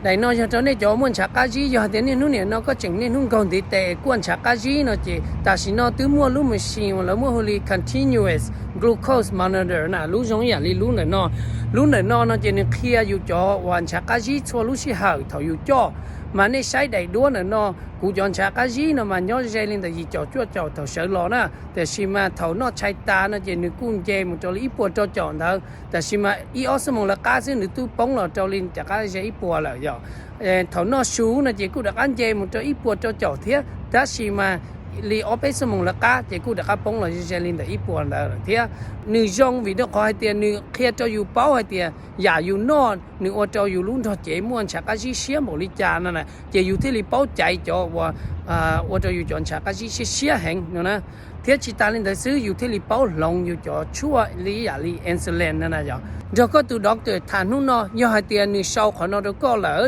Daim no yog rau nej cov muaj ntshav qab zib, yog hais tias niaj hnub nim no koj tseem niaj hnub nkaug ntiv tes kuaj ntshav qab zib no ces tam sim no twb muaj lub machine uas lawv muab hu li continuous glucose monitor na, lub zoo ib yam li lub ntawm no. Lub ntawm no no ces nws qhia yus cov uas ntshav qab zib txhua lub sij hawm thaum yus coj. Mas nej saib daim duab ntawm no, kuv cov ntshav qab zib no mas nyob ze li ntawm yim caum cuaj caum thaum sawv los na, tiam sis mas thaum noj tshais tas no ces nws kuj nce mus rau li ib puas rau caum ntawd, tiam sis mas ib ob xuab moos lawv qab xwb nws twb poob los rau li rov qab ze ib puas lawm yom. Thaum noj su no ces kuj rov qab nce mus rau ib puas rau caum thiab, tab sis mas li ob peb xuab moos lawv qab ces kuj rov qab poob los ze li ntawm ib puas ntawd lawm thiab. Nws zoo vim rau qhov hais tias nws qhia rau yus paub hais tias yam yus noj nws ua rau yus lub nrog cev muaj ntshav qab zib siab npaum li cas no na, ces yus thiaj li paub caiv cov uas ua rau yus cov ntshav qab zib siab siab heev no na. Thiab tsis tas li ntawd xwb, yus thiaj li paub hloov yus cov tshuaj li ib yam li insulin no na yom. Nrog koj tus doctor tham hnub no, yog hais tias nws sau qhov no rau koj lawm